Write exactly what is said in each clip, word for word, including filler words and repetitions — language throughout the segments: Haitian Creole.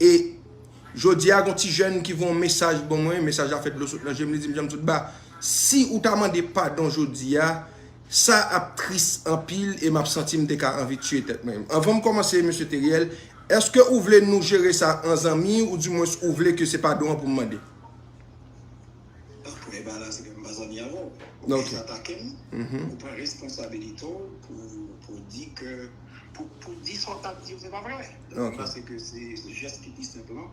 E jodi a, gon ti jèn ki voye yon mesaj ban mwen, mesaj la fè dlo sot nan je m, li di m, Janm Soutba, si ou ta mande padon jodi a, sa ap tris anpil e m ap santi m te ka anvi tiye tèt mwen. Anvan m kòmanse, mesye Teriel, èske ou vle nou jere sa an zanmi oudimwens ou vle ke se padon an pou m mande? Premye bagay la, se ke m pa zanmi avè w. Ou vin atake m, ou pran responsabilite w pou, pou di ke, pou, pou di sa w t ap di yo, se pa vre. Donk, m panse ke se, se jès ki pi senp lan,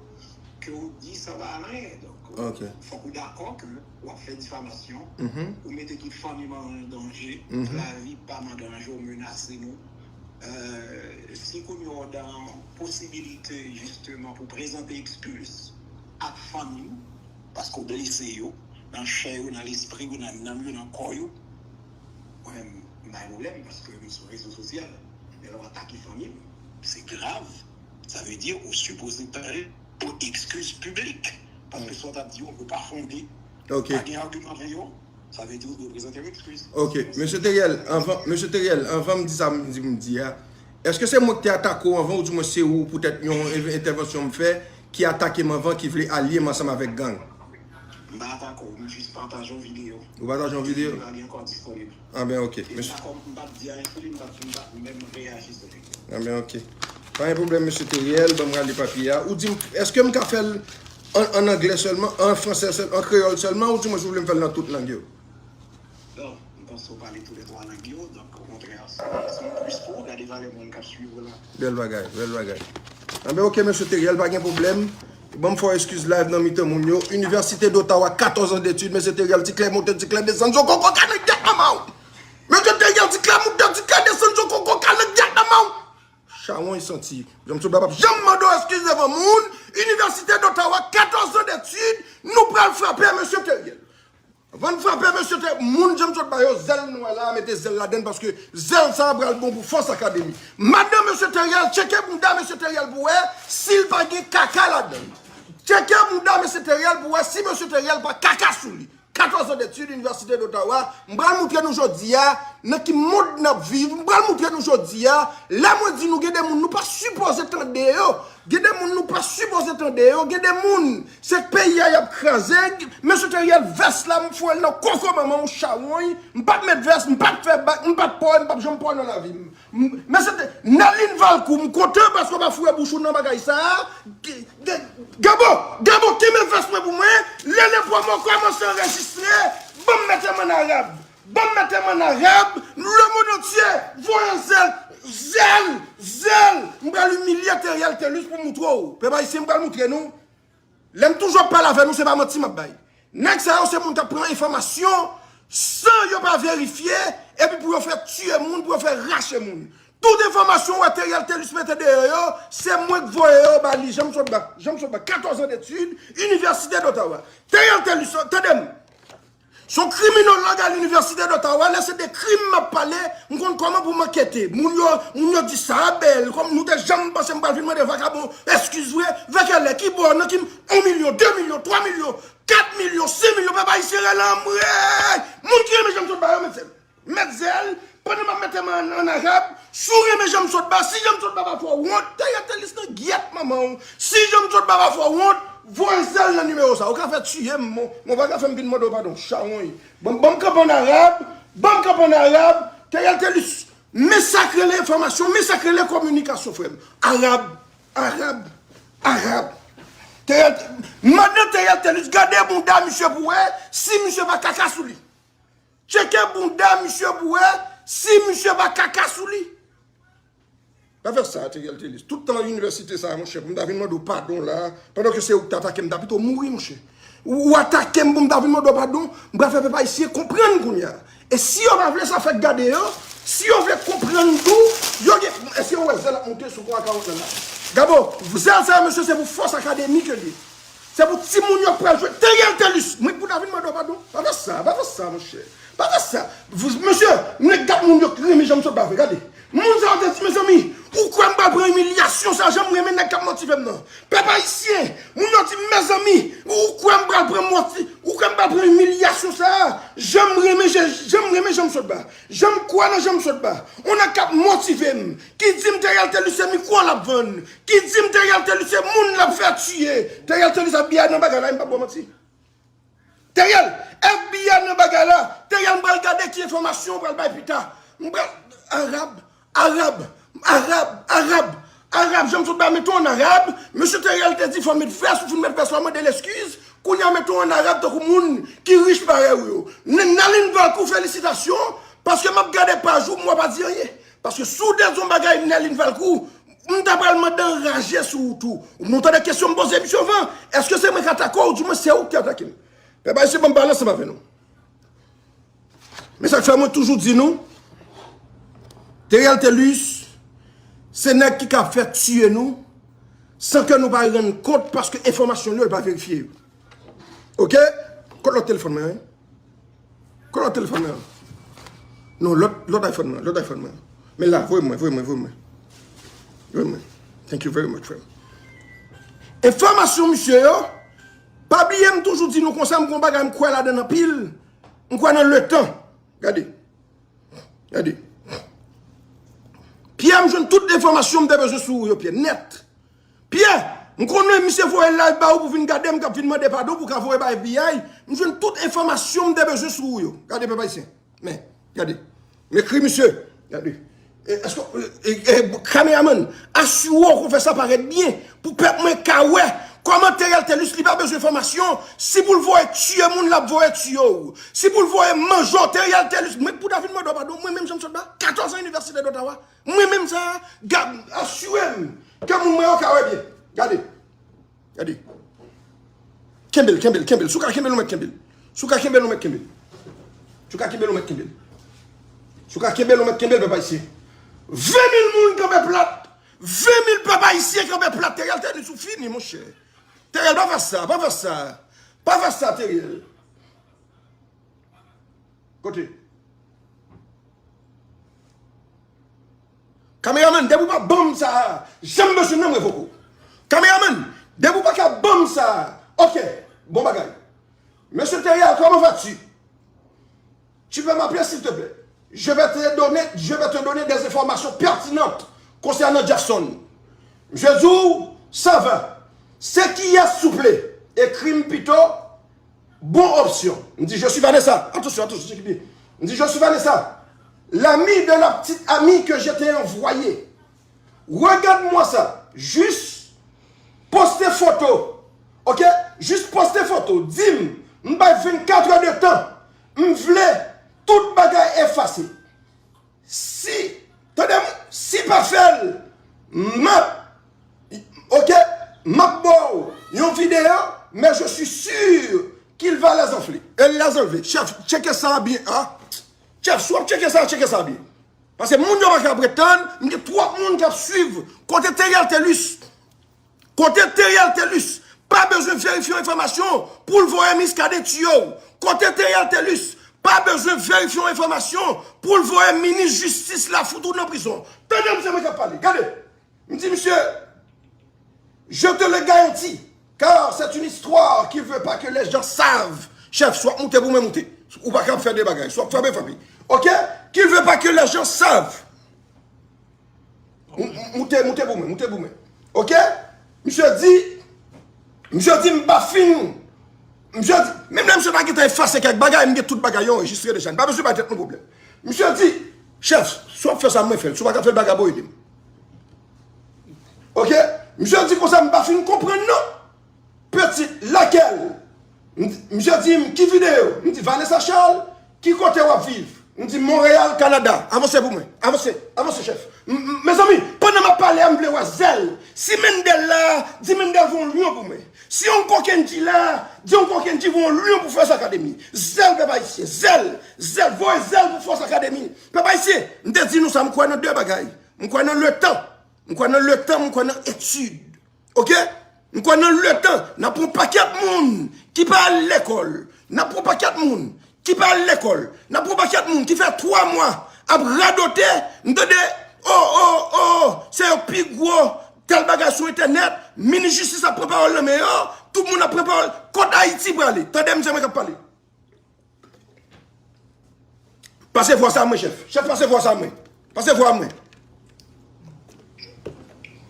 ke w di sa pa anyen. Donk, fòk ou dakò ke w ap fè difamasyon, ou mete tout fanmi m an danje, lavi pa m an danje, w menase nou. Euh, si kounye a w dan posibilite, jisteman, pou prezante ekskiz ak fanmi w, paske w blese yo, nan chè yo, nan lespri yo, nan nanm yo, nan kò yo, mwen menm, m pa gen pwoblèm, paske m sou rezo sosyal. Men lè w atake fanmi m, se grav. Sa vle di, ou sipoze pale pou ekskiz piblik. Paske sa w t ap di yo, yo pa fonde. Pa gen agiman avè yo. Sa vle di ou dwe prezante yon ekskiz. Ok, mesye Teriel, anvan, mesye Teriel, anvan m di sa m di m di a, èske se mwen ki te atake w anvan, oudimwens se ou, poutèt yon en-, entèvansyon m fè, ki atake m anvan, ki vle alye m ansanm avèk gang? M pa atake w, m jis pataje yon videyo. Ou pataje yon videyo? Videyo a li ankò disponib. Ah ben, ok. E m pa kòm, m pa t di anyen sou li, m pa t, m pa t menm reyaji sou li. Ah ben, ok. Pa gen pwoblèm, mesye Teriel, ban m rale papye a. Ou di m, èske m ka fè l an, an anglè sèlman, an fransè sèl, an kreyòl sèlman, oudimwens ou vle m fè l nan tout lang yo? Bon, m panse w pale tou lè twa lang yo, donk, okontrè, se, se yon plis pou ou, gade valè moun k ap swiv ou la. Bèl bagay, bèl bagay. Anben, ok, mesye Teriel, pa gen pwoblèm. Ban m fè w ekskiz live nan mitan moun yo. Université d'Ottawa, quatorze ans d'études, mesye Teriel, ti klè monte, ti klè desann, zo koko ka nan gyèt manman w. Mesye Teriel, ti klè monte, ti klè desann, zo koko ka nan gyèt manman w. Chawony santi. Janm Soutba p ap janm mande w ekskiz devan moun. Université d'Ottawa, quatorze ans d'études, nou pral frape mesye Teriel. Anvan n frape mesye Teriel, moun Janm Soutba yo, zèl nou wè la, mete zèl ladann paske zèl sa a pral bon pou Fòs Akademi. Madanm mesye Teriel, tcheke bounda mesye Teriel pou wè si l pa gen kaka ladann. Tcheke bounda mesye Teriel pou wè si mesye Teriel pa kaka sou li. Quatorze ans d'études, Université d'Ottawa. M pral moutre nou jodi a nan ki mond n ap viv. M pral moutre nou jodi a. Lè mwen di nou gen de moun nou pa sipoze tande yo. Gen de moun nou pa sipoze tande yo. Gen de moun, se peyi a y ap kraze. Mesye Teriel, vès la, m foure l nan koko manman w, chawony. M p ap met vès, m p ap fè bak, m p ap pòy, m p ap janm pòy nan lavi m. M, mesye Te-, Nerline Valcourt, m kontan paske w pa foure bouch ou nan bagay sa a. G-, G-, Gabo, Gabo, kenbe vès mwen pou mwen. Lele Promo kòmanse anrejistre. Ban m mete m ann arab. Ban m mete m ann arab. Le monde entier, voye zèl, zèl, zèl. M pral imilye Teriel Telus pou moutre w. Pèp ayisyen, m pral moutre nou. Lè m toujou ap pale avè nou, se pa manti m ap bay. Nèg sa yo se moun k ap pran enfòmasyon san yo pa verifye, epi pou yo fè tiye moun, pou yo fè rache moun. Tout enfòmasyon ou wè Teriel Telus mete deyò yo, se mwen k voye yo ba li. Janm Soutba, Janm Soutba, quatorze ans d'études, Université d'Ottawa. Teriel Telus, tande m. Se yon kriminolog à l'Université d'Ottawa, lè se de krim m ap pale, m konn kòman pou m ankete. Moun yo, moun yo di sa a bèl, kòm nou te janm panse m pral vin mande vakabon ekskiz vre, vèkèlè, kibò, nan ki, yon milyon, de milyon, twa milyon, kat milyon, senk milyon, pèp ayisyen rele anmwey! Moun ki renmen Janm Soutba yo, met zèl. Met zèl, pandan m ap mete m ann, ann arab, si w renmen Janm Soutba, si Janm Soutba pa fè w wont, Teriel Telus nan gyèt manman w. Si Janm Soutba pa fè w wont, voye zèl nan nimewo sa. Ou ka fè tiye m, mon, mon pa ka fè m vin mande w padon, chawony. Ban, ban m kanpe ann arab, ban m kanpe ann arab, Teriel Telus, men sa k rele enfòmasyon, men sa k rele kominikasyon, frè m. Arab, arab, arab. Teriel, mande Teriel Telus, gade bounda misye pou wè si misye pa kaka sou li. Tcheke bounda misye pou wè si misye pa kaka sou li. Pa fè sa, Teriel Telus. Tout tan inivèsite sa a, monchè, pou m ta vin mande w padon la, pandan ke se ou ki t atake m, m ta pito mouri, monchè. Ou, ou atake m pou m ta vin mande w padon, m pral fè pèp ayisyen konprann kounye a. E si yo pa vle sa fèk gade yo, si yo vle konprann tou, yo gen, èske yo wè zèl ap monte sou kwa kawòt lan la? Gabo, zèl sa yo, mesye, se pou Fòs Akademi ke li ye. Se pou timoun yo k pral jwe. Teriel Telus, mwen pou ta vin mande w padon. Pa fè sa, pa fè sa, monchè. Pa fè sa. Mesye, nèg gad moun yo renmen Janm Soutba vre, gade. Moun sa yo te di, mezanmi, ou kwè m pral pran imilyasyon sa, jan m renmen nèg k ap motive m nan. Pèp ayisyen, moun yo di, mezanmi, ou kwè m pral pran moti-, ou kwè m pral pran imilyasyon sa, jan m renmen, jan, jan m renmen jan m sot ba. Jan m kwè nan jan m sot ba. On nèg k ap motive m, ki di m Theriel Thelus se mikwo l ap vann, ki di m Theriel Thelus se moun l ap fè tiye. Theriel Thelus F B I nan bagay la, m p ap ba w manti. Theriel, F B I nan bagay la. Theriel, m pral gade ki enfòmasyon w pral bay pita. M pral, Arab, Arab, Arab, Arab, Arab, jan m sot ba mete w ann Arab, mesye Theriel te di fò w met vès, ou fin met vès la, mande l eskiz, kounye a mete w ann Arab tankou moun ki rich parèy ou yo. N-, Nerline Valcourt, felisitasyon, paske m ap gade paj ou, m wè w pa di anyen. Paske si w te di yon bagay Nerline Valcourt, m ta pral mande anraje sou ou tou. Nou tande kesyon m poze misye anvan, èske se mwen k atake w, oudimwen se ou ki atake m? Pèp ayisyen, ban m pale ansanm avè nou. Men sa k fè mwen toujou di nou, Theriel Thelus, se nèg ki ka fè tiye nou, san ke nou pa rann kont, paske enfòmasyon li yo, li pa verifye yo. Oke? Kot lòt telefòn mwen an? Kot lòt telefòn mwen an? Non, lòt, lòt iPhone mwen, lòt iPhone mwen. Men la, voye mwen, voye mwen, voye mwen. Voye mwen. Thank you very much, frè m. Enfòmasyon misye yo, pa bliye m toujou di nou konsa, m gon bagay m kwè ladan l anpil. M kwè nan letan. Gade. Gade. Pyè, m jwenn tout enfòmasyon m te bezwen sou ou yo, Pyè, nèt. Pyè, m konnen misye voye live ba ou pou vin gade m, k ap vin mande padon, pou ka voye bay F B I. M jwenn tout enfòmasyon m te bezwen sou ou yo. Gade, pèp ayisyen. Men, gade. M ekri misye. Gade. E, èske, e, e, e, kameramann, asire w ke w fè sa parèt byen pou pèp mwen ka wè kòman Theriel Thelus li pa bezwen fòmasyon. Si pou l voye tiye moun, l ap voye tiye w. Si pou l voye manje w, Theriel Thelus, mwen pou ta vin mande w padon, mwen menm jan m sot ba katòz an Inivèsite d'Ottawa. Mwen menm sa, gad, asire m ke moun mwen yo ka wè byen. Gade. Gade. Kenbe l, kenbe l, kenbe l. Si w ka kenbe l, ou mèt kenbe l. Si w ka kenbe l, ou mèt kenbe l. Si w ka kenbe l, ou mèt kenbe l. Si w ka kenbe l, ou mèt kenbe l, pèp ayisyen. Ven mil moun kanpe plat. Ven mil pèp ayisyen kanpe plat. Theriel Thelus, ou fini, monchè. Theriel, pa fè sa, pa fè sa. Pa fè sa, Theriel. Kote? Kameramann, depi w pa ban m sa a, jan m bezwen nan m revoke w. Kameramann, depi w pa ka ban m sa a, oke, bon bagay. Mesye Theriel, comment vas-tu? Tu peux m'appeler, s'il te plaît. Je vais te donner, je vais te donner des informations pertinentes concernant Jefferson. Misye di w, ça va. C'est qui est, souple? Ekri m pito, bon opsyon. M di, je suis Vanessa. Atansyon, atansyon, tcheke byen. M di, je suis Vanessa, l'ami de la petite amie que je t'ai envoyée. Regarde-moi ça. Jis poste foto. Oke? Jis poste foto. Di m, m bay vennkat è de tan. M vle tout bagay efase. Si, tande m, si pa fè l, m ap, oke, m ap ba w yon videyo, mais je suis sûr qu'il va les enfler. E l les enlever. Chèf, tcheke sa byen, a. Chèf, si w ap tcheke sa, tcheke sa byen. Paske moun yo pa ka pretann, m gen twòp moun k ap swiv. Kote Theriel Thelus? Kote Theriel Thelus? Pa bezwen verifye yon enfòmasyon pou l voye Muscadin tiye w. Kote Theriel Thelus? Pa bezwen verifye yon enfòmasyon pou l voye minis jistis la fout ou nan prizon. Tande m, se mwen k ap pale. Gade. M di misye, je te le garantis, car c'est une histoire qu'il veut pas que les gens savent. Chèf, si w ap moute pou mwen, moute. Ou pa ka ap fè de bagay. Si w ap frape, frape. Oke? Qu'il veut pas que les gens savent. M-, m-, moute, moute pou mwen, moute pou mwen. Oke? Misye di, misye di m pa fin. Misye di, menm lè misye ta gentan efase kèk bagay, m gen tout bagay yo anrejistre deja. M pa bezwen bay tèt nou pwoblèm. Misye di, chèf, si w ap fè sa, mwen fè l. Si w pa ka fè l, bagay bo ede m. Oke? Misye di konsa, m pa fin konprann non. Petit, laquelle? M di, misye di m, ki videyo? M di, Vanessa Charles, ki kote w ap viv? M di, Montréal, Canada. Avanse pou mwen. Avanse, avanse, chèf. M, m, mezanmi, pandan m ap pale a, m vle wè Zèl. Si Mendel la, di Mendel voye yon lyon pou mwen. Si yon kokenn di la, di yon kokenn di voye yon lyon pou Force Academy. Zèl, pèp ayisyen, Zèl, Zèl, voye Zèl pou Force Academy. Pèp ayisyen, m te di nou sa, m kwè nan de bagay. M kwè nan letan. M kwè nan letan, m kwè nan etid. Oke? M kwè nan letan, n ap pran pakèt moun ki pa al lekòl. N ap pran pakèt moun ki pa al lekòl. N ap pran pakèt moun ki fè twa mwa ap radote, m tande Oh, oh, oh, se yo pi gwo tèl bagay sou entènèt. Minis jistis ap pran pawòl nan men yo. Tout moun ap pran pawòl. Kot Ayiti prale? Tande m, se mwen k ap pale. Pase vwa sa mwen, chèf. Chèf, pase vwa sa mwen. Pase vwa mwen.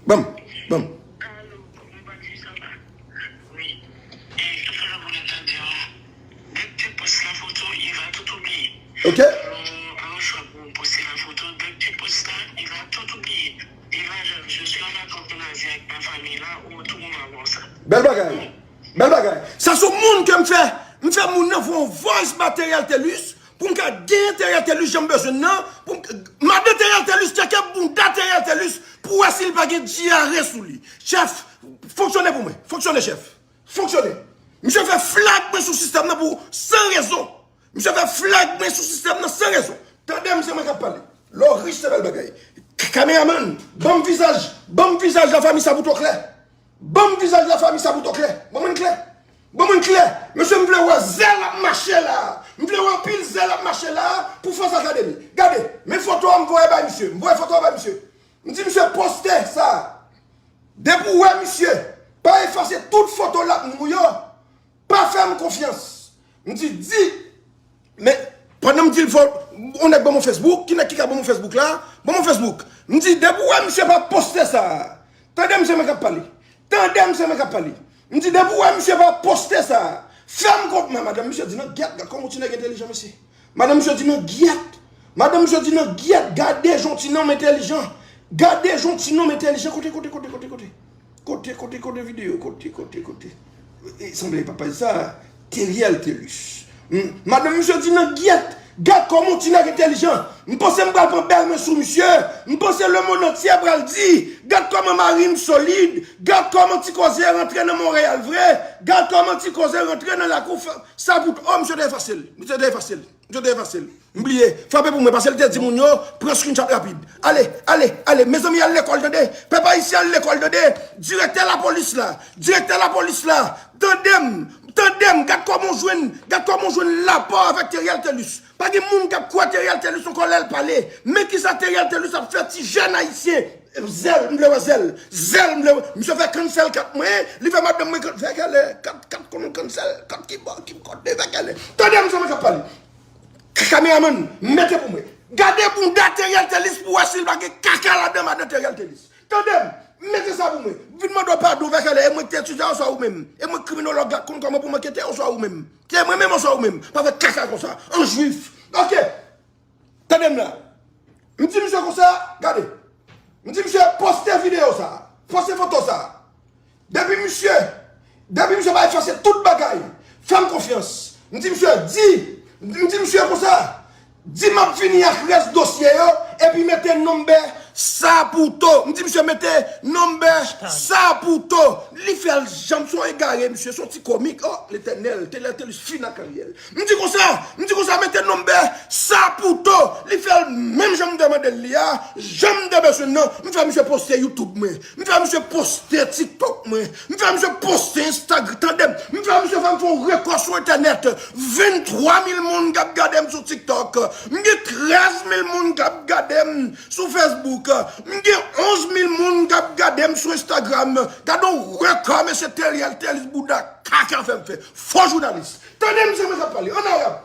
Ban m, ban m. Alo, kòman bagay sa va? Wi. E, tout sa pou nou tande an. Dèk te pòs la foto, Eva tout oubliye. Ok. Alò, alò, chwa pou poste la foto, dèk te pòs la, Eva tout oubliye. Eva, je, je suis en vacances en Asie avec ma famille là, ou tout moun va voir ça. Bèl bagay. Bèl bagay. Sa sou moun ke m fè. M fè moun nan voye yon voice ba Theriel Thelus pou m ka genyen Theriel Thelus jan m bezwen l nan. Pou m, madan Theriel Thelus tcheke bounda Theriel Thelus pou wè si l pa gen dyare sou li. Chèf, fonksyone pou mwen. Fonksyone, chèf. Fonksyone. Misye fè flag mwen sou sistèm nan pou san rezon. Misye fè flag mwen sou sistèm nan san rezon. Tande m, se mwen k ap pale. Lè w rich, se bèl bagay. K-, kameramann, ban m vizaj, ban m vizaj lafanmi Sabuto klè. Ban m vizaj lafanmi Sabuto klè. Ban mwen l klè. Ban mwen l klè. Mesye, m vle wè zèl ap mache la. M vle wè anpil zèl ap mache la pou Fòs Akademi. Gade, men foto a m voye bay misye. M voye foto a bay misye. M di misye poste sa. Depi w wè misye pa efase tout foto l ap nou yo, pa fè m konfyans. M di, di, men, pandan m di l fò, yon nèg ban mwen Facebook, ki nèg ki ka ban mwen Facebook la? Ban mwen Facebook. M di, depi w wè misye pa poste sa, tande m, se mwen k ap pale. Tande m, se mwen k ap pale. M di, depi w wè misye pa poste sa, fè m konprann, madanm. Misye di, nan gyèt, gad kòman yon ti nèg entèlijan, mesye. Madanm, misye di, nan gyèt. Madanm, misye di, nan gyèt, gade jan yon ti nonm entèlijan. Gade jan yon ti nonm entèlijan. Kote, kote, kote, kote, kote? Kote, kote, kote videyo? Kote, kote, kote? E, sanble pa paj sa. Theriel Thelus. Hmm. Madanm misye di nan gyèt. Gad kòman yon ti nèg entèlijan. M panse m pral pran bèl men sou misye. M panse lemonn antye pral di. Gad kòman mari m solid. Gad kòman ti koze rantre nan Monreyal vre. Gad kòman ti koze rantre nan lakou Sabuto. Oh, misye te efase l. Misye te efase l. Misye te efase l. M bliye. Frape pou mwen, paske l te di moun yo, pran screenshot rapid. Ale, ale, ale. Mezanmi, al lekòl, tande. Pèp ayisyen, al lekòl, tande. Direktè lapolis la. Direktè lapolis la. Tande m. Tande m. Gad kòman w jwenn, gad kòman w jwenn lapò avèk Theriel Thelus. Pa gen moun k ap kwè Theriel Thelus ankò lè l pale. Men kisa Theriel Thelus ap fè ti jèn ayisyen. Zèl, m vle wè zèl. Zèl, m vle wè. Misye fè cancel kat mwen. Li fè madanm mwen can-, vèkèlè. Kat, kat konnen cancel. Kat ki bò, ki kote, vèkèlè. Tande m, se mwen k ap pale. Kameramann, mete pou mwen. Gade bounda Theriel Thelus pou wè si l pa gen kaka ladan madan Theriel Thelus. Tande m, mete sa pou mwen. Vin mande w padon, vèkèlè, e mwen ki te etidyan oswa ou menm? E mwen ki kriminològ la k konn kòman pou m ankete oswa ou menm? Se mwen menm oswa ou menm? Pa fè kaka konsa. An jwif. Ok. Tande m la. M di misye konsa, gade. M di misye poste videyo sa. Poste foto sa. Depi misye, depi misye pa efase tout bagay, fè m konfyans. M di misye, di, m di misye konsa, di m ap vini ak rès dosye yo, epi mete nonbè Sabuto. M di misye mete nonbè Sabuto. Li fè l janm son egare, misye, son ti komik. Oh, Letènèl, Theriel Thelus fin ak karyè l. M di konsa, m di konsa, mete nonbè Sabuto. Li fè l menm jan m te mande l li a, jan m te bezwen nan. M fè misye poste YouTube mwen. M fè misye poste TikTok mwen. M fè misye poste Instagram. Tande m. M fè misye fè m fè yon rekò sou entènèt. Venntwa mil moun k ap gade m sou TikTok. M gen trèz mil moun k ap gade m sou Facebook. M gen onz mil moun k ap gade m sou Instagram. Gade yon rekò, mesye, Theriel Thelus bouda kaka fè m fè. Fo jounalis. Tande m, se mwen k ap pale. An arab.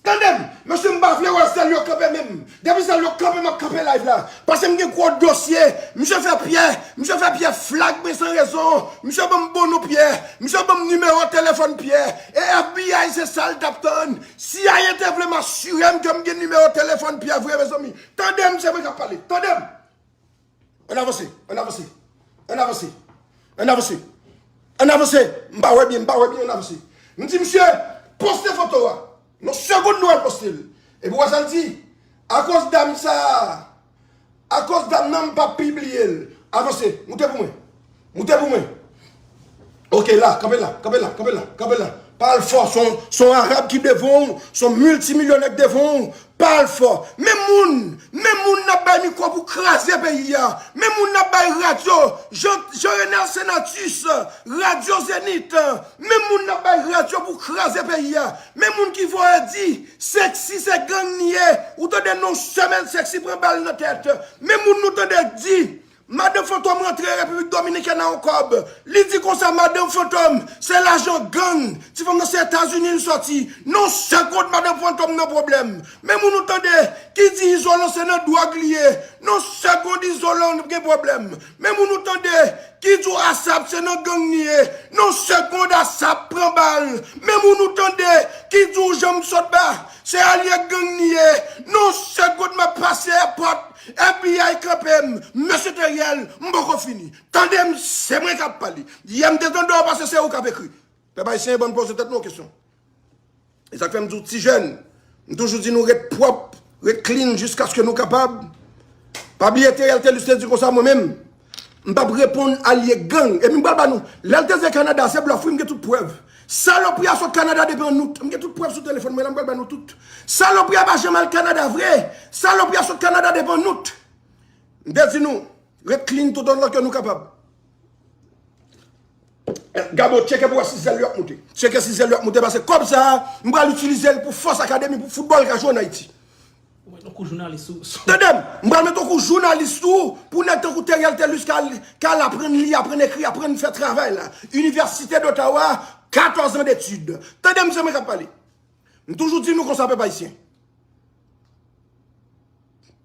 Tande m, mesye, m pa vle wè zèl yo kanpe menm. Depi zèl yo kanpe, m ap kanpe live la. Paske m gen gwo dosye. Misye fè Pyè, misye fè Pyè flag mwen san rezon. Misye ban m bon non Pyè. Misye ban m nimewo telefòn Pyè. E FBI se sa l t ap tann. CIA te vle m asire m ke m gen nimewo telefòn Pyè vre, mezanmi. Tande m, se mwen k ap pale. Tande m. Ann avanse, ann avanse, ann avanse, ann avanse, ann avanse. M pa wè byen, m pa wè byen, ann avanse. M di misye, poste foto a. Nan segonn nou al poste l. Epi w wè sa l di, akoz dam sa a, akoz dam nan m p ap pibliye l. Avanse, moute pou mwen. Moute pou mwen. Ok, la, kanpe la, kanpe la, kanpe la, kanpe la. Pale fò, se yon, se yon Arab ki devan w, se yon miltimilyonè ki devan w. Pale fò. Men moun, men moun n ap bay mikwo pou kraze peyi a. Men moun n ap bay radyo, Jean, Jean Renel Senatus, radyo Zenith. Men moun n ap bay radyo pou kraze peyi a. Men moun ki voye di, Sexy se gang li ye. Ou tande non semèn Sexy pran bal nan tèt. Men moun nou tande di, Madan Fantom rantre Repiblik Dominikèn a yon kòb. Li di konsa, Madan Fantom, se lajan gang. Ti fanm nan se Etazini l sòti. Non segonn, Madan Fantom nan pwoblèm. Men moun ou tande ki di Izolan se nan dwòg li ye. Non segonn, Izolan gen pwoblèm. Men moun ou tande ki di w Asap se nan gang li ye. Non segonn, Asap pran bal. Men moun ou tande ki di w Janm Sotba se alye gang li ye. Non segonn, m ap pase èpòt. F B I kanpe m, mesye Teriel, m poko fini. Tande m, se mwen k ap pale. Yè m te tande w pase se ou k ap ekri. Pèp ayisyen, bann poze tèt nou kesyon. E sa k fè m di w ti jèn, m toujou di nou ret pwòp, ret clean jiskaske nou kapab. Pa bliye Teriel Telus te di konsa mwen menm, m p ap reponn alye gang. Epi m pral ba nou, lè l te di Kanada, se blòf wi, m gen tout prèv. Salopri a sot Kanada depi an out. M gen tout prèv sou telefòn mwen la, m pral ba nou tout. Salopri a pa janm al Kanada vre. Salopri a sot Kanada depi an out. M te di nou, ret clean toutotan ke nou kapab. Gabo, tcheke pou wè si zèl yo ap moute. Tcheke si zèl yo ap moute, paske kòb sa a, m pral itilize l pou fòs akademi, pou foutbòl ka jwe ann Ayiti. Ou mete yon kou jounalis sou, sou... Tande m, m pral mete yon kou jounalis sou, pou nèg tankou Teriel Telus ka al, ka al aprann li, aprann ekri, aprann fè travay la. Université d'Ottawa, katòz an detid. Tande m, se mwen k ap pale. M toujou di nou konsa, pèp ayisyen.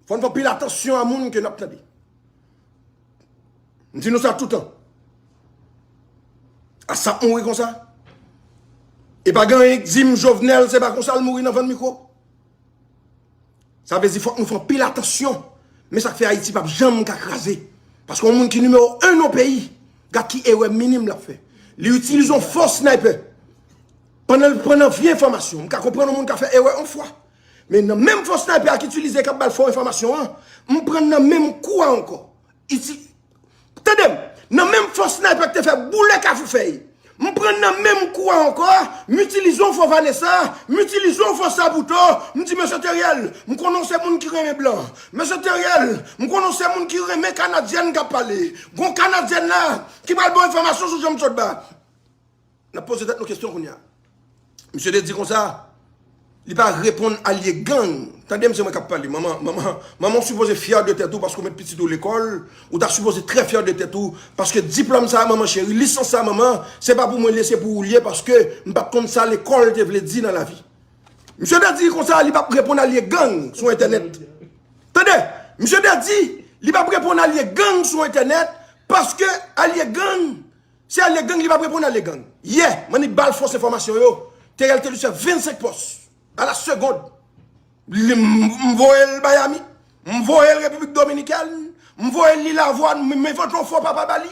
Fò n fè anpil atansyon a moun ke n ap tande. M di nou sa toutan. Asap mouri konsa. E pa gen anyen k di m Jovenel, se pa konsa l mouri nan vann mikwo. Sa vle di fòk nou fè anpil atansyon. Men sa k fè Ayiti p ap janm ka kraze. Paske yon moun ki nimewo en nan peyi, gad ki erè minim l ap fè. Li itilize yon fo sniper. Pandan l pran nan vye enfòmasyon, m ka konprann yon moun ka fè erè yon fwa. Men nan menm fo sniper a k itilize k ap ba l fo enfòmasyon an, m pran nan menm kou a ankò. Iti-, tande m, nan menm fo sniper k te fè boule Kafou Fèy, m pran nan menm kou a ankò, m itilize yon fo Vanessa, m itilize yon fo Sabuto, m di, mesye Teriel, m konnen w se moun ki renmen blan. Mesye Teriel, m konnen w se moun ki renmen Kanadyèn k ap pale. Gon Kanadyèn la ki pral ba w enfòmasyon sou Janm Sotba. N ap poze tèt nou kesyon kounye a. Misye te di konsa, li pa reponn alye gang. Tande m, se mwen k ap pale. Manman, manman, manman, w sipoze fyè de tèt ou paske w met pitit ou lekòl. Ou ta sipoze trè fyè de tèt ou. Paske diplòm sa a, manman cheri, lisans sa a, manman, se pa pou mwen li ye, se pou ou li ye, paske m pa t konn sa lekòl te vle di nan lavi. Misye te di konsa, li p ap reponn alye gang sou entènèt. Tande, misye te di, li p ap reponn alye gang sou entènèt, paske alye gang, se alye gang, li p ap reponn alye gang. Yè, m annik ba l fos enfòmasyon yo. Teriel Telus fè vennsenk pòs a la segond. Li, m, m voye l Miami. M voye l Repiblik Dominikèn. M voye l Lilavwa. M, m envante yon fo papa ba li.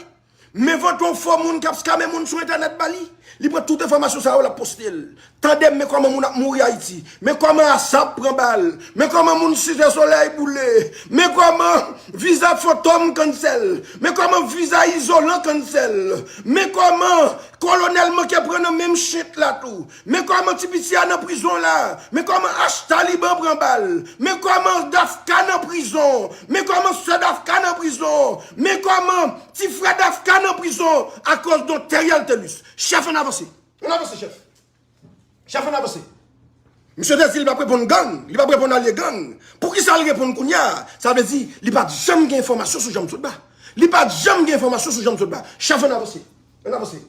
M envante yon fo moun k ap skame moun sou entènèt ba li. Li pran tout enfòmasyon sa yo, l ap poste l. Tande m, men kòman moun ap mouri Ayiti. Men kòman Asap pran bal. Men kòman moun Site Solèy boule. Men kòman viza Fantom cancel. Men kòman viza Izolan cancel. Men kòman Kolonèl manke pran nan menm shit la tou. Men kòman ti piti a nan prizon la. Men kòman H Taliban pran bal. Men kòman Dafka nan prizon. Men kòman sè Dafka nan prizon. Men kòman ti frè Dafka nan prizon akoz de Teriel Telus. Chèf, ann avanse. Ann avanse, chèf. Chèf, ann avanse. Misye te di li p ap reponn gang, li p ap reponn alye gang. Poukisa l reponn kounye a? Sa vle di, li pa t janm gen enfòmasyon sou Janm Sotba. Li pa t janm gen enfòmasyon sou Janm Sotba. Chèf, ann avanse. Ann avanse.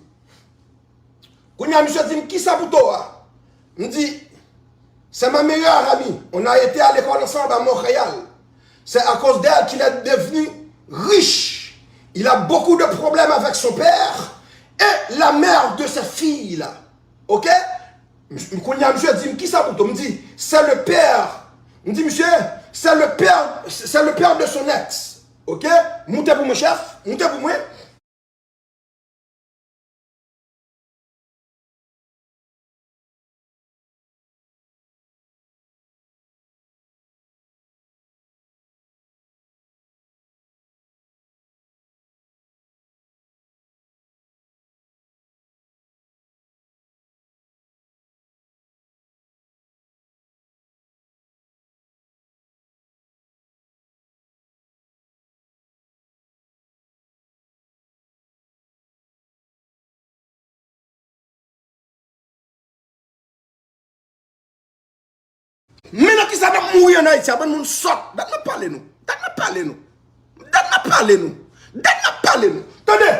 Kounye a, misye di m, kisa pou to a? M di, c'est ma meilleure amie. On a été à l'école ensemble à Montréal. C'est à cause d'elle qu'il est devenu riche. Il a beaucoup de problèmes avec son père et la mère de ses filles là. Ok? M-, kounye a, misye di m, kisa pou to? M di, c'est le père. M di, misye, c'est le père, c'est le père de son ex. Ok? Moute pou mwen, chèf. Moute pou mwen. Men nan kisa n ap mouri ann Ayiti a, bann moun sòt. Dat n ap pale nou. Dat n ap pale nou. Dat n ap pale nou. Dat n ap pale nou. Tande!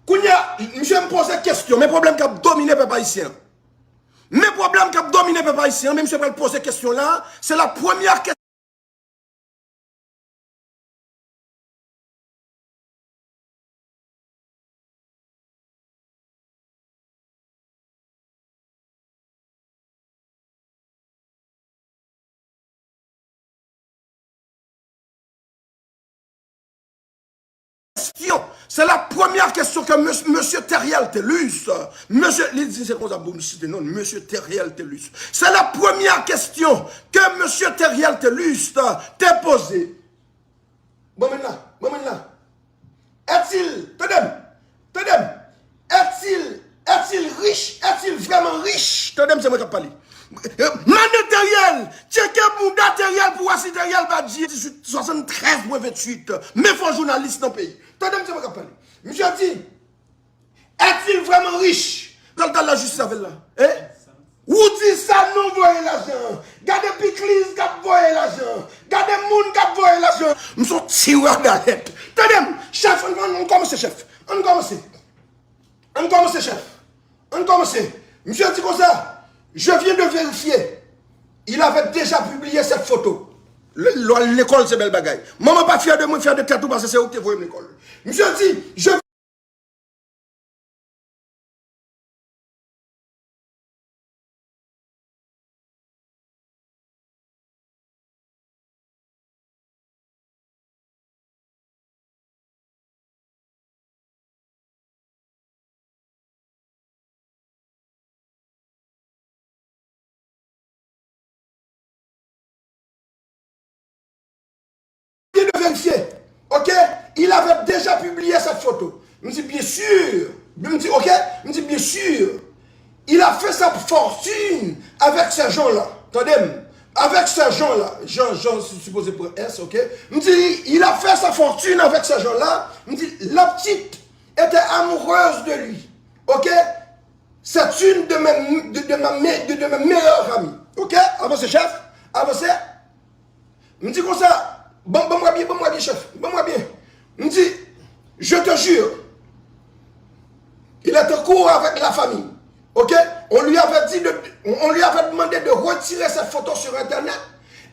Kounye a, misye m poze kesyon. Men pwoblèm k ap domine pèp ayisyen an. Men pwoblèm k ap domine pèp ayisyen an. Men misye pral poze kesyon la. Se la premyè kesyon. Question. C'est la première question que mes- Monsieur Theriel Thelus, Monsieur, li di se konsa pou m site non, Monsieur Theriel Thelus. C'est la première question que Monsieur Theriel Thelus te poze. Bon, men la, bon, men la. Est-il, tande m, tande m, est-il, est-il riche, est-il vraiment riche? Tande m, se mwen k ap pale. Mande Theriel, tcheke bouda Theriel pou wè si Theriel pa di dizwit swasanntrèz pwen venntuit. Men fò jounalis nan peyi. Tande m, se mwen k ap pale. Misye di, est-il vraiment riche? Pral t al lajistis avè l la. Hein? Ou di sa non voye lajan. Gade pikliz k ap voye lajan. Gade moun k ap voye lajan. M se yon tirè dalèt. Tande m, chèf, ann, ann, ann kòmanse, chèf. Ann kòmanse. Ann kòmanse, chèf. Ann kòmanse. Misye di konsa, je viens de vérifier. Il avait déjà publié cette photo. Lè w al lekòl, se bèl bagay. Manman pa fyè de mwen, fyè de tèt ou, paske se ou ki te voye m lekòl. Misye di, je Vient de vérifier. Ok? Il avait déjà publié cette photo. M di, bien sûr. M di, ok? M di, bien sûr. Il a fait sa fortune avec ces gens-là. Tande m. Avec ces gens-là. Jean, Jean, sipoze pran S, ok? M di, il a fait sa fortune avec ces gens-là. M di, la petite était amoureuse de lui. Ok? C'est une de mes, de, de ma me- de, de mes meilleures amies. Ok? Avanse, chèf. Avanse. M di konsa, ban, ban mwen byen, ban mwen byen, chèf. Ban mwen byen. M di, je te jure, il est en cours avec la famille. Ok? On lui avait dit de, on lui avait demandé de retirer cette photo sur Internet.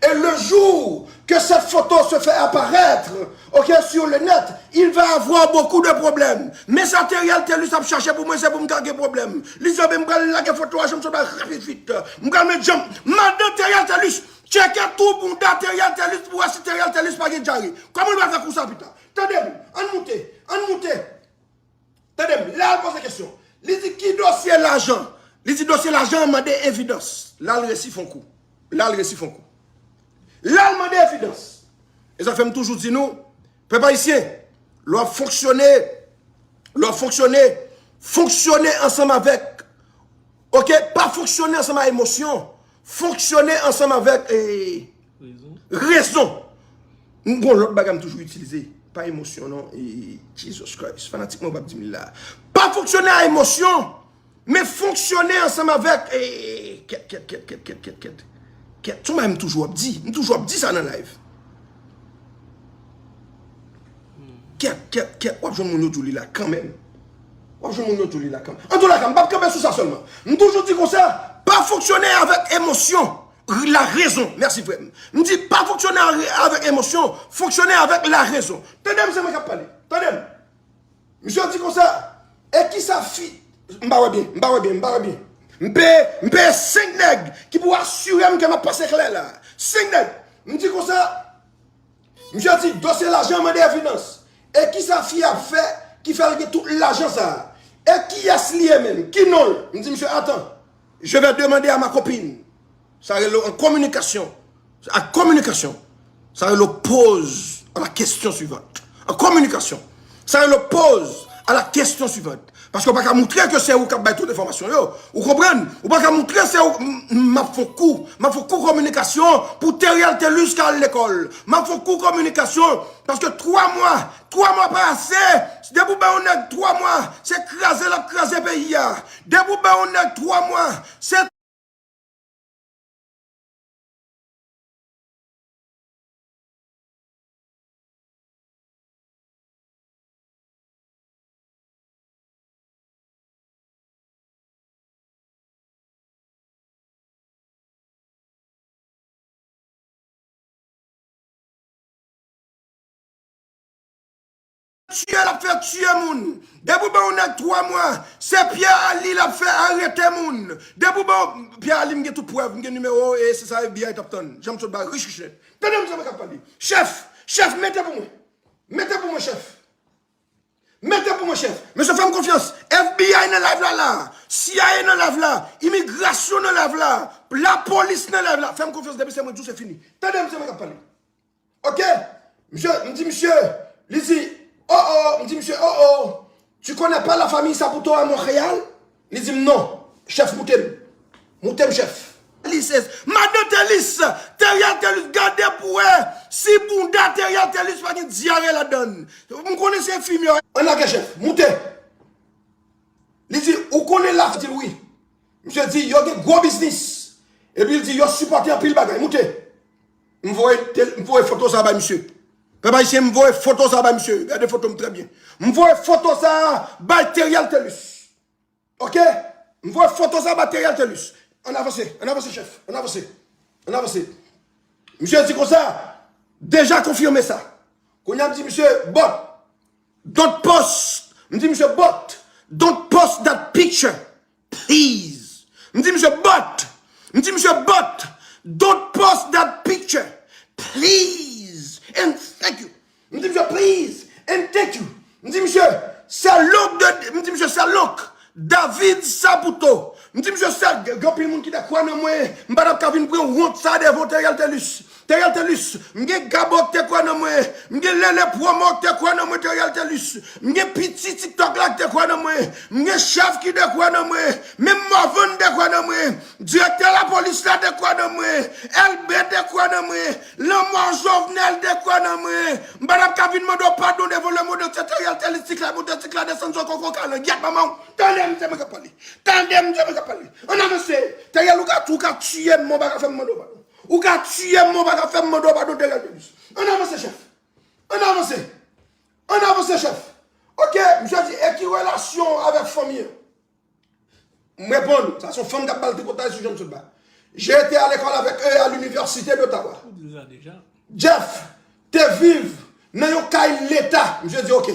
Et le jour que cette photo se fait apparaître, ok, sur le net, il va avoir beaucoup de problèmes. Men sa Theriel Thelus ap chache pou mwen, se pou m ka gen pwoblèm. Li di, "Ebyen, m pral lage foto a, janm sot bay rapid vit. M pral met janm." Madan Theriel Thelus, tcheke tou bouda Theriel Thelus pou wè si Theriel Thelus pa gen dyare. Kòman l pral fè kou sa pita? Tande m, ann moute, ann moute. Tande m, la l poze kesyon. Li di ki dosye lajan? Li di dosye lajan an mande evidans. La l resi fon kou. La l resi fon kou. La l mande evidans. E sa fè m toujou di nou, pèp ayisyen, lè w ap fonksyone, lè w ap fonksyone, fonksyone ansanm avèk, ok, pa fonksyone ansanm ak emosyon, fonksyone ansanm avèk, eh, rezon. M gon lòt bagay m toujou itilize. Pa emosyon non. E, Jesus Christ. Fanatik mwen p ap di m li la. Pa fonksyone a emosyon, men fonksyone ansanm avèk, e, kèt, kèt, kèt. Kèt, se yon bagay m toujou ap di. M toujou ap di sa nan live. Kèt, kèt, kèt. W ap jwenn moun yo di w li la kanmenm. W ap jwenn moun yo di w li la kanmenm. Antoulaka, m p ap kanpe sou sa sèlman. M toujou di konsa, pa fonksyone avèk emosyon. La rezon. Mèsi, frè m. M di, pa fonksyone a- avèk emosyon, fonksyone avèk la rezon. Tande m, se mwen k ap pale. Tande m. Misye di konsa, e kisa fi, m pa wè byen, m pa wè byen, m pa wè byen. M peye, m peye senk nèg ki pou asire m ke m ap pase klè la. Senk nèg. M di konsa, Misye di, dosye lajan mande evidans. E kisa fi a fè ki fè l gen tout lajan sa a? E kiyès li ye menm? Ki non l? M di misye, attends, je vais demander à ma copine. Sa rele an kominikasyon. Ak kominikasyon. Sa rele pose à la question suivante. An kominikasyon. Sa rele pose à la question suivante. Paske w pa ka moutre ke se ou k ap bay tout enfòmasyon yo. Ou konprann? Ou pa ka moutre se ou. M, m ap fè kou. M ap fè kou kominikasyon pou Theriel Thelus ka al lekòl. M ap fè kou kominikasyon. Paske twa mwa, twa mwa pa ase. Depi w bay yon nèg twa mwa, se kraze l ap kraze peyi a. Depi w bay yon nèg twa mwa, se tiye, l ap fè tiye moun. Depi w ban yon nèg twa mwa, se Pierre Ali l ap fè arete moun. Depi w ban Pierre Ali, m gen tout prèv, m gen nimewo, e se sa FBI t ap tann. Jean Claude Barre, rich, rich, nèt. Tande msye mwen k ap pale. Chèf, chèf, mete pou mwen. Mete pou mwen, chèf. Mete pou mwen, chèf. Mesye, fè m konfyans. FBI nan live la la. CIA nan live la. Imigrasyon nan live la. Lapolis nan live la. Fè m konfyans, depi se mwen di w, se fini. Tande msye mwen k ap pale. Ok? Misye, m di misye, li di, oh oh, m di misye, oh oh, tu connais pas la famille Saputo à Montréal? Li di m non, chèf, moute m. Moute m, chèf. Telis, madan Telis, Teriel Telis, gade pou wè si bounda Teriel Telis pa gen dyare ladann. M konnen se enfimyè. Ann lage, chèf, moute. Li di, ou konnen la, di l wi. Misye di, yo gen gwo biznis. Epi l di, yo sipòte anpil bagay. Moute. M voye tel- m voye foto sa bay misye. Pèp ayisyen, m voye foto sa bay misye. Gade foto m trè byen. M voye foto sa bay Teriel Telus. Ok? M voye foto sa bay Teriel Telus. Ann avanse, ann avanse, chèf. Ann avanse. Ann avanse. Misye di konsa, deja konfime sa. Kounye a m di misye, but, don't post. M di misye, but, don't post that picture, please. M di misye, but, m di misye, but, don't post that picture, please, and thank you. M di misye, please, and thank you. M di misye, se l'oncle de, m di misye, se l'oncle David Saputo. M di misye, se, gen anpil moun ki te kwè nan mwen, m pa t ap ka vin pran wont sa devan Teriel Telus. Teriel Telus, m gen Gabo ki te kwè nan mwen, m gen Lele Promo ki te kwè nan mwen, Teriel Telus. M gen Piti TikTok la ki te kwè nan mwen, m gen chèf ki te kwè nan mwen, menm Morvan te kwè nan mwen, direktè lapolis la te kwè nan mwen, Elbe te kwè nan mwen, lanmò Jovenel te kwè nan mwen. M pa t ap ka vin mande w padon devan lemonn antye, Teriel Telus, ti klè moute, ti klè desann, zo koko kalangyèt manman w. Tande m, se mwen k ap pale. Tande m, se mwen k ap pale. Ann avanse. Teriel, ou ka, ou ka tiye m, men w pa ka fè m mande w padon. Ou ka tiye m, men w pa ka fè m mande w padon, Teriel Telus. Ann avanse, chèf. Ann avanse. Ann avanse, chèf. Ok, misye di, e ki relasyon w avèk fanmi an? M reponn, sa se yon fanm k ap ba l tripotay sou Jean Sotba. J'ai été à l'école avec eux à l'université d'Ottawa. Ou di sa deja. Jeff te viv nan yon kay leta. Misye di, ok.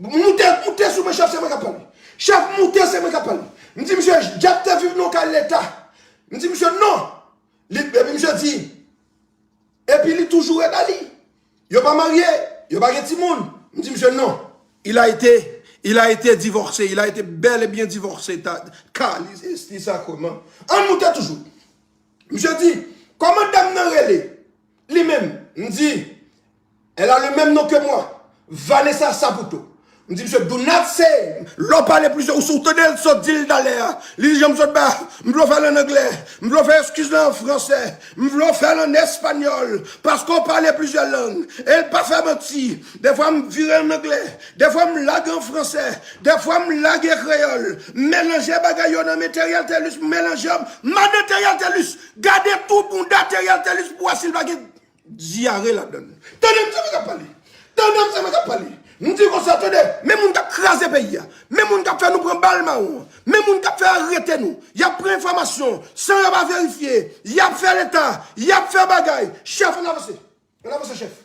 Moute, moute sou mwen, chèf, se mwen k ap pale. Chèf, moute, se mwen k ap pale. M di, misye, Jeff te viv nan yon kay leta. M di, misye, non. Li, epi misye di, epi li toujou ret a li. Yo pa marye, yo pa gen timoun. M di misye, non. Il a été, il a été divorcé, il a été bel et bien divorcé. Ta, ka, li, li sa kòman? Ann moute toujou. Misye di, kòman dam nan rele? Li menm, m di, elle a le même nom que moi, Vanessa Saputo. M di misye, do not say, lè w pale plizyè, ou, ou tande l sot di l talè a. Li di, Jean Sotba, m vle w fè l ann anglè, m vle w fè eskiz la an fransè, m vle w fè l ann espanyòl, paske w pale plizyè lang. E l pa fè manti. Defwa m vire ann anglè, defwa m lage an fransè, defwa m lage kreyòl, m melanje bagay yo nan men Teriel Telus, m melanje yo, madan Teriel Telus, gade tou bounda Teriel Telus pou w wè si l pa gen dyare ladann. Tande m, se mwen k ap pale. Tande m, se mwen k ap pale. M di konsa, tande, men moun k ap kraze peyi a, men moun k ap fè nou pran bal mawon, men moun k ap fè arete nou, y ap pran enfòmasyon san yo pa verifye, y ap fè leta, y ap fè bagay. Chèf, ann avanse. Ann avanse, chèf.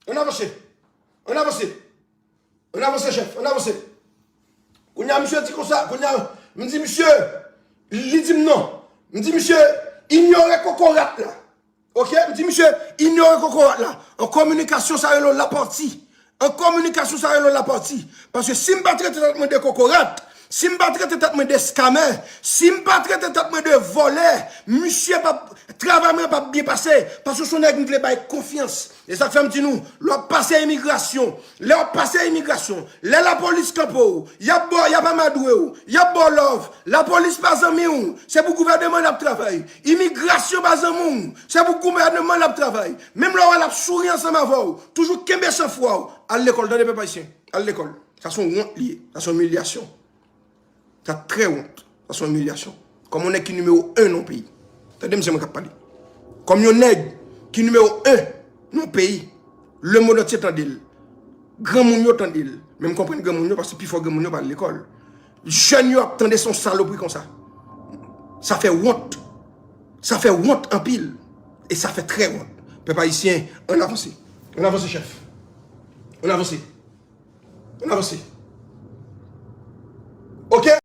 Ann avanse. Ann avanse. Ann avanse, chèf, ann avanse. Kounye a, misye di konsa, kounye a, m di misye, li di m non. M di misye, inyore kokorat la. Ok, m di misye, inyore kokorat la. An kominikasyon, sa rele w lapati. An kominikasyon, sa rele w lapati. Paske si m pa trete tèt mwen de kokorat, si m pa trete tèt mwen de skamè, si m pa trete tèt mwen de vòlè, misye p ap, travay mwen p ap byen pase. Paske se yon nèg m vle bay konfyans. E sa k fè m di nou, lè w ap pase imigrasyon, lè w ap pase imigrasyon, lè lapolis kanpe w, y ap ba w, y ap amadwe w, y ap ba w love, lapolis pa zanmi w, se pou gouvèneman l ap travay. Imigrasyon pa zanmi w, se pou gouvèneman l ap travay. Menm lè w wè l ap souri ansanm avè w, toujou kenbe sanfwa w. Al lekòl, tande pèp ayisyen, al lekòl. Sa se yon wont li ye, sa se yon imilyasyon. Sa trè wont. Sa se yon imilyasyon. Kòm yon nèg ki nimewo en nan yon peyi. Tande m, se mwen k ap pale. Kòm yon nèg ki nimewo en nan yon peyi, lemonn antye tande l. Granmoun yo tande l. Men m konprann granmoun yo, paske pifò granmoun yo pa al lekòl. Jèn yo ap tande se yon salopri konsa. Sa fè wont. Sa fè wont anpil. E sa fè trè wont. Pèp ayisyen, ann avanse. Ann avanse, chèf. Ann avanse. Ann avanse. Ok?